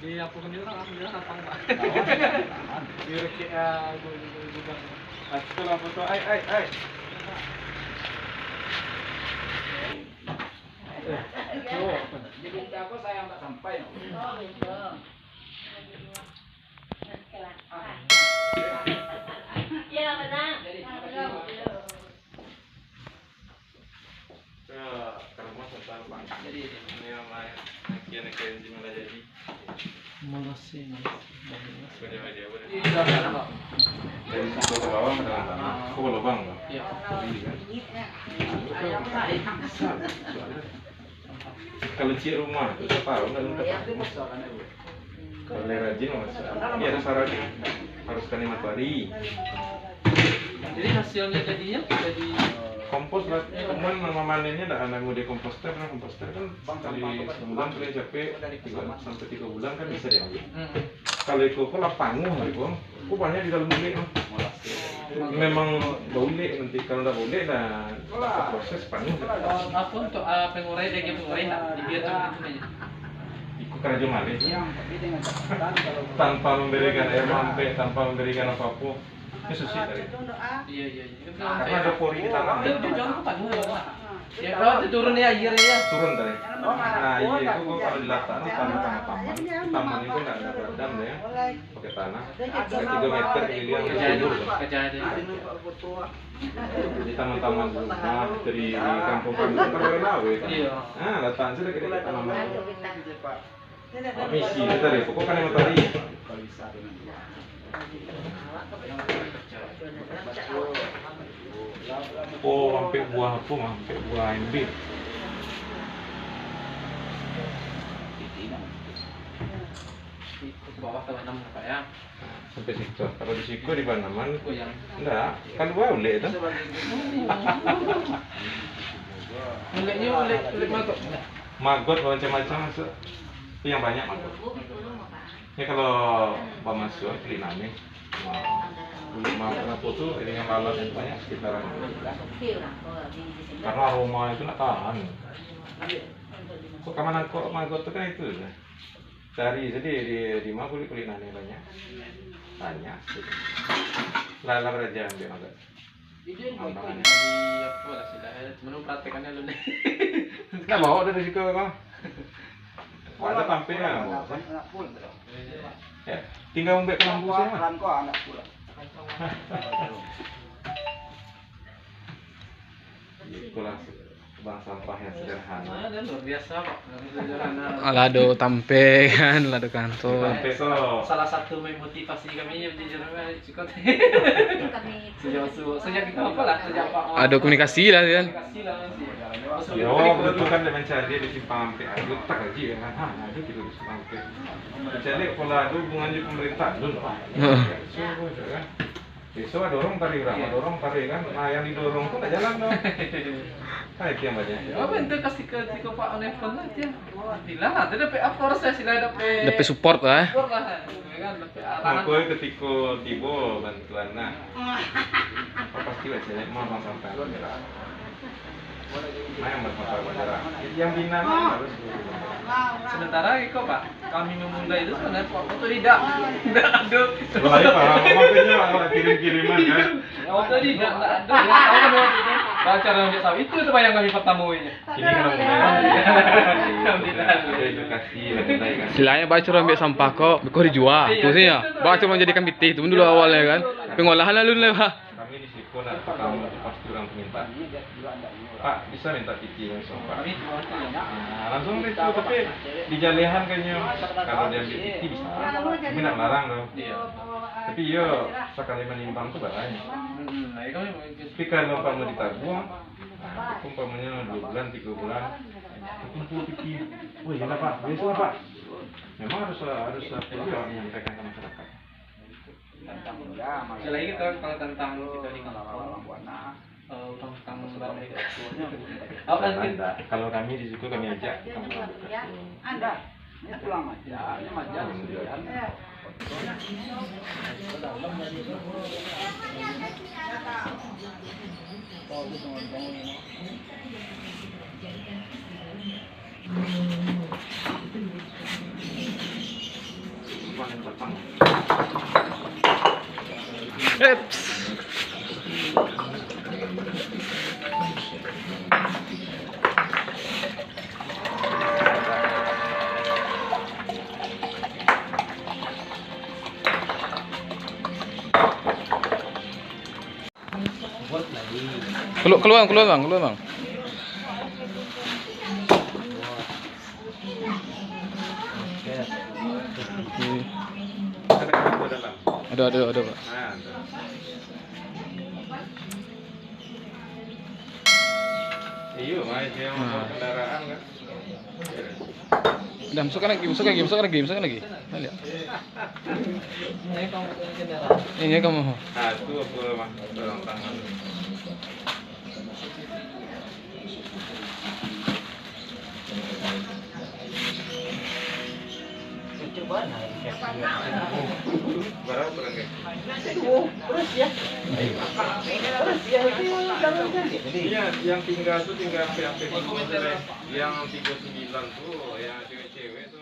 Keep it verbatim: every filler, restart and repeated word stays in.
Iya, pokoknya orang, alhamdulillah, gampang, Pak. Di rekek, ah, gu-, gu-, gudang. Ah, kita lah foto. Ai, ai, ai. Eh, cowok. Jadi, apa saya tak sampai? Oh, gitu. Ya, tenang. Jadi, apa sih? Ka, ka rumah santa, Pak. Jadi, ini yang lain. Akhirnya kayak gimana jadi? Makasih, makasih. Dari situ ke bawah ada tanah. Kok lubang, Pak? Iya. Iya, kan? Kalau cik rumah tu, tak tahu, nggak lengkap. Kalau rajin, Mas. Ini ada syarat. Harus kena matahari. Jadi hasilnya jadinya jadi kompos lah. Cuman nama manennya dah, anak muda komposter, nah, komposter kan sekali sebulan paling capek tiga sampai tiga bulan kan bisa diambil. Hmm. Kalau iko kok lah panguh iko. Kok banyak di dalam bulik, Bang. Memang baulek nanti, kalau ndak baulek dah proses panguh. Apa untuk, ah, pengurai, daging pengurai ndak? Dibiarkan begitu saja. Iko karajo maleh. Tanpa memberikan air mampek, tanpa memberikan apa-apa. Ini susah tadi. Iya, iya, iya. Karena ada pori di tanah. Itu jujur apa tadi? Ya, kalau itu turun ya, air ya. Turun tadi. Nah, iya itu kok kalau dilatak, no, tanah-tanah taman. Taman itu nggak ada beradam ya. Pakai tanah. Tiga meter keliling, kejadian, kejadian. Di taman-taman rumah, di, di kampung-kampung, kan lawe-lawe kan. Iya. Nah, datang saja kita ke tanaman. Misi, kita lihat, pokoknya yang tadi. Oh, sampai buah apa, mah? Sampai buah M B. Di bawah tanah, Pak, ya. Sampai situ. Kalau di situ di Panaman, goyang. Enggak, kan dua ulek tu. Uleknya ulek, ulek maggot. Maggot macam-macam masuk. Itu yang banyak maggot. Ya kalau bamasuak kulit nane. Kulit maggot apa tu, ini yang lalat itu banyak sekitaran. Karena aroma itu nak tahan. Kok kamar nangkok maggot tu kan itu lah. Cari sajo di, di ma kulik-kulik nane banyak. Banyak. Lalar aja ambil makan. Ijo yang kau ikut di apa lah, sudah, eh, cuma praktekannya lu nih. Nak bawa dari situ, Bang? Ada tampil lah, Bang. Ya, tinggal ambil kelambu saja, Bang. Itulah. Bank sampah yang sederhana. Ah, dan luar biasa, Pak. Sederhana. Lado tampek kan, lado kantor. Tampek tu. Salah satu motivasi kami yang jujur, Pak, cukup. Sejak su-, sejak kita apa lah, sejak Pak. Ada komunikasi lah, kan? Komunikasi lah, sih. Yo, betul kan, dia mencari di simpang ampek. Aduh, tak gaji ya kan. Ha, ada gitu di simpang ampek. Mencari kalau ada hubungan di pemerintah, dulu. Heeh. So, kan. Besok dorong tadi urang, dorong tadi kan. Nah, yang didorong tu ndak jalan tu. Nah, itu yang banyak. Apa itu kasih ke tiga Pak Onepon lah dia. Wah, bilang lah, dia dapat apa harusnya sila dapat. Dapat support lah. Support lah. Ya kan, dapat arahan. Mako ketika tiba bantuan nah. Apa pasti lah cewek mah bang sampai. Nah, yang bermasalah bendera. Yang bina kan harus. Sementara iko, Pak, kami memulai itu sebenarnya Pak, foto tidak. Tidak ada. Lah, iya, Pak. Makanya, Pak, kirim-kiriman, kan? Foto tidak, tidak ada. Baca dalam biasa. Itu, itu yang kami pertama ini. Ini kan mulai. Alhamdulillah. Ada edukasi, mulai, kan? Istilahnya baca dalam biasa sampah kok, kok dijual. Iya, terusnya, itu, itu. Baca menjadikan pitih itu dulu awalnya, kan? Pengolahan lalu lah, Pak. Kami di siko nak pertama tu pasti urang tu minta, "Pak, bisa minta piti langsung, Pak?" Nah, langsung itu, tapi dijalehan kayaknya. Kalau diambil piti bisa, tapi ndak larang tu. Iya. Tapi iyo, sakali manimbang tu barang. Tapi kalau umpama ditabuang, nah, itu umpamanya dua bulan, tiga bulan, kumpul piti. Oh, iya lah, Pak. Biasa lah, Pak. Memang harus, harus, harus menyampaikan ke masyarakat. Selain itu, kalau tentang kita di kampung, eh, tentang apa sih? Kalau kami di situ, kami ajak kampung. Anda, ini pulang aja, ini aja. Eps. Kalu-, kalua, kalua, Bang, kalua, Bang. Oke. Ada, ada, ada, Pak. Iyo, Mas, yang mau kendaraan kan. Udah, masukkan lagi, masukkan lagi, masukkan lagi, masukkan lagi. Nah, lihat. Ini kamu. Ah, itu aku lemah, orang tangan. Berapa berangkat? Terus ya. Terus ya, itu yang jangan jadi. Iya, yang tinggal tuh tinggal P H P dulu, yang tiga sembilan tuh, yang cewek-cewek tuh.